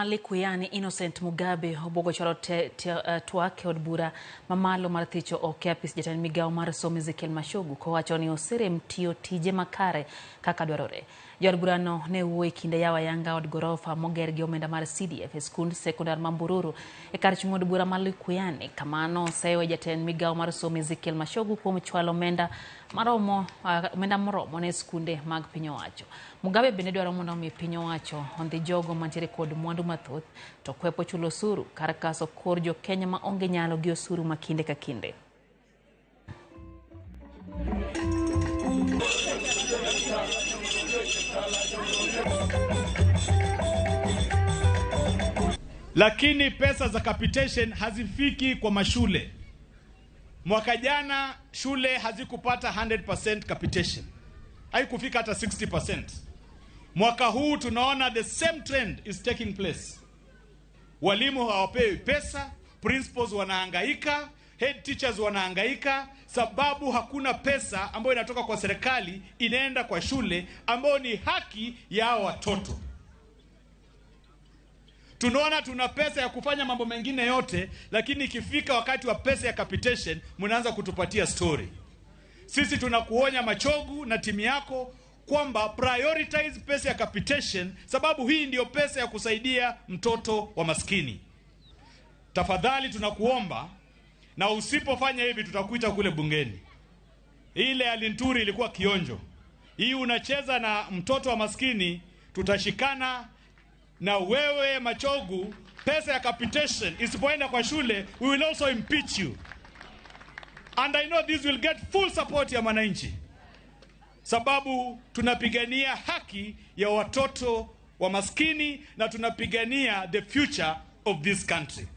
Likuyani Innocent Mugabe obwogo chwalo twak e od bura mamalo mar thicho oko e apis jatend migao mar somo Ezekiel Machogu kowacho ni oserem tiyo tije makare kaka dwarore. Jaod burano ne wuoyo e kinde yawo ayanga od gorofa moger gi omenda mar CDF e skund sekondar ma Mbururu e kar chung' od bura ma Likuyani. Kamano osewe jatend migao mar somo Ezekiel Machogu kuom chwalo omenda maromo omenda moromo ne skunde mag piny owacho. Mugabe bende dwaro mondo omi piny owacho ondhi jogo mantiere kod mwandu mathoth to kwepo chulo osuru kar kaso kor jo Kenya ma onge nyalo gi osuru ma kinde ka kinde. Lakini pesa za capitation hazifiki kwa mashule. Mwaka jana shule hazikupata 100% capitation, haikufika hata 60%. Mwaka huu tunaona the same trend is taking place. Walimu hawapewi pesa, principals wanahangaika, head teachers wanahangaika, sababu hakuna pesa ambayo inatoka kwa serikali inaenda kwa shule ambayo ni haki ya watoto. Tunaona tuna pesa ya kufanya mambo mengine yote, lakini ikifika wakati wa pesa ya capitation mnaanza kutupatia story. Sisi tunakuonya Machogu na timu yako kwamba prioritize pesa ya capitation, sababu hii ndiyo pesa ya kusaidia mtoto wa maskini. Tafadhali tunakuomba, na usipofanya hivi tutakuita kule bungeni. Ile Alinturi ilikuwa kionjo, hii unacheza na mtoto wa maskini, tutashikana na wewe Machogu. Pesa ya capitation isipoenda kwa shule, we will also impeach you. And I know this will get full support ya mwananchi, sababu tunapigania haki ya watoto wa maskini na tunapigania the future of this country.